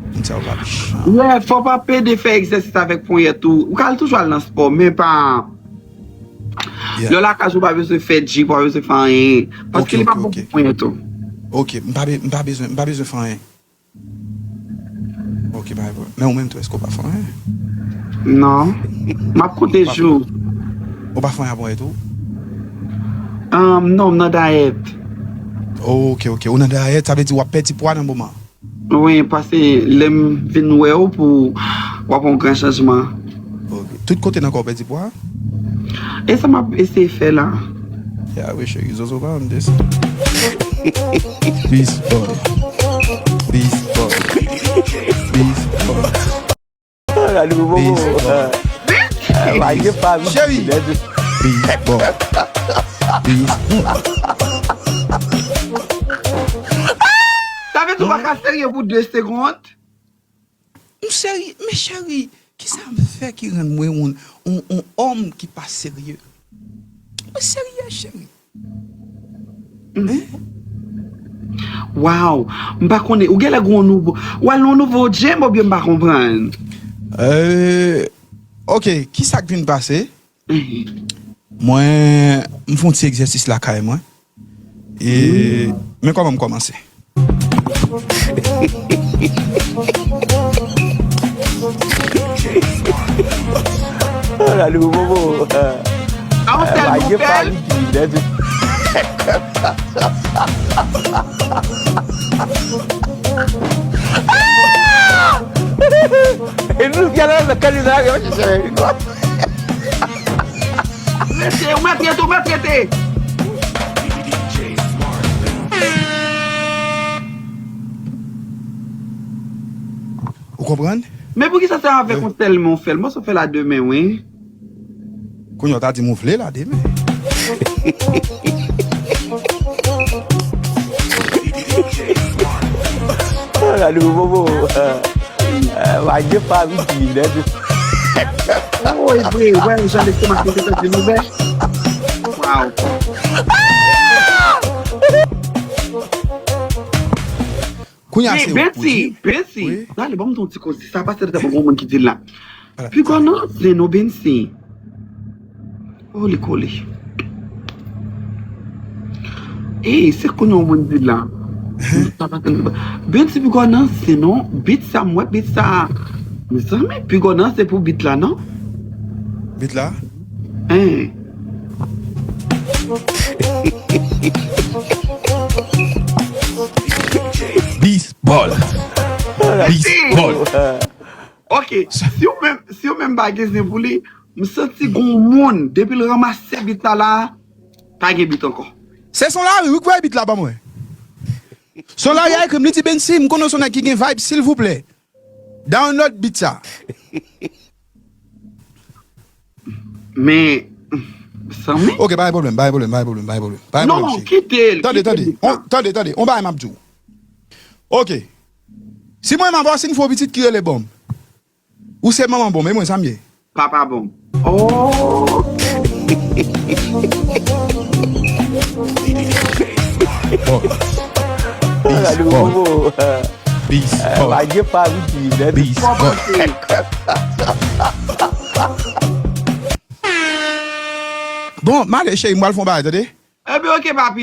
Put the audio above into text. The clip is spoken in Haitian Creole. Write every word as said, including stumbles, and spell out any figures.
Moun sa yo pa mechan. Yeah, fò pa pede fè egzèsis avèk ponyèt ou. Ou ka al toujou al nan spò, men pa. Yeah. Lè w lakay ou pa bezwen fè gym, ou pa bezwen fè anyen. Paske li pa bon pou ponyèt ou. Ok, m pa be-, m pa bezwen, m pa bezwen fè anyen. Ok, pa gen pwoblèm. Men ou menm tou, èske w pa fè anyen? Non. M ap konte jou. Ou pa fè anyen apre tou? Um, non, m nan dayèt. Ok, ok. Ou nan dayèt, sa vle di w ap pèdi pwa nan moman? Wi, paske lè m vin wè w pou w ap yon gran chanjman. Ok. Tout kote nan kò w pèdi pwa? E sa m ap eseye fè la. Ya, wi, cheri, zozo pa ann desi. Peace boy. Peace boy. Peace boy. Gade pou bobo. Peace boy. Ah, ah, pa gen pa. Cheri. Peace boy. Peace boy. Sa vle di w pa ka serye pou de segond? M serye, men cheri, kisa m fè ki rann mwen yon, yon, yon òm ki pa serye? Mwen serye, cheri. Hein? Wow, m pa konnen, ou genlè gen yon nouvo, w al nan yon nouvo gym oubyen m pa konprann? Euh, ok, kisa k vin pase? Mwen, m fè yon ti egzèsis lakay mwen. E, men kòman m kòmanse? Gade pou bobo. A yon sèl nouvèl. E nou gade nan kanal la, yo chèche. Rete, ou mèt rete, ou mèt rete. Ou konprann? Men poukisa se avèk yon sèl men w fè l? Mwen sou fè l a de men, wi. Kounye a w ta di m ou vle l a de men. Gade pou bobo. Eh, pa gen pa vin di nèg. Woy, vre, wè, jan lestomak mwen te santi l ouvè. Wow. Kounye a se ou pou di. Betsy, Betsy, ale, ban m di w yon ti koze. Sa pase lè tankou gon moun ki di l la. Piga w nan zen non, Betsy. Oh, li kole. Ey, se kounye a w moun di la. Bit sa pa konn. Bit si piga w nan zen non. Bit sa m wè, bit sa. Mezanmi, piga w nan zen pou bit la, non? Bit la? Hein. Beast ball. Beast ball. Ok, si w menm, si w menm pa gen zen pou li, m santi gon moun, depi l ranmase bit la la, pa gen bit ankò. Se son lari, wi, k voye bit la ban mwen. Son lari a ekri m, li di, Betsy, m konnen w se yon nèg ki gen vibe, silvouplè. Download bit sa. Men, Sanmi? Ok, pa gen pwoblèm, pa gen pwoblèm, pa gen pwoblèm, pa gen pwoblèm, pa gen pwoblèm, cheri. Non, kite l, kite l. Tande, tande, tande, on bagay m ap di w. Ok. Si mwen m avè w, si n fè yon pitit ki rele Bonm. Ou se manman Bonm, e mwen sa m ye? Papa Bonm. Oh! Bon. Beast boy. Beast boy. Beast boy. Bon, m ale, cheri, m pral fè yon bagay, tande? Ebyen, ok, papi.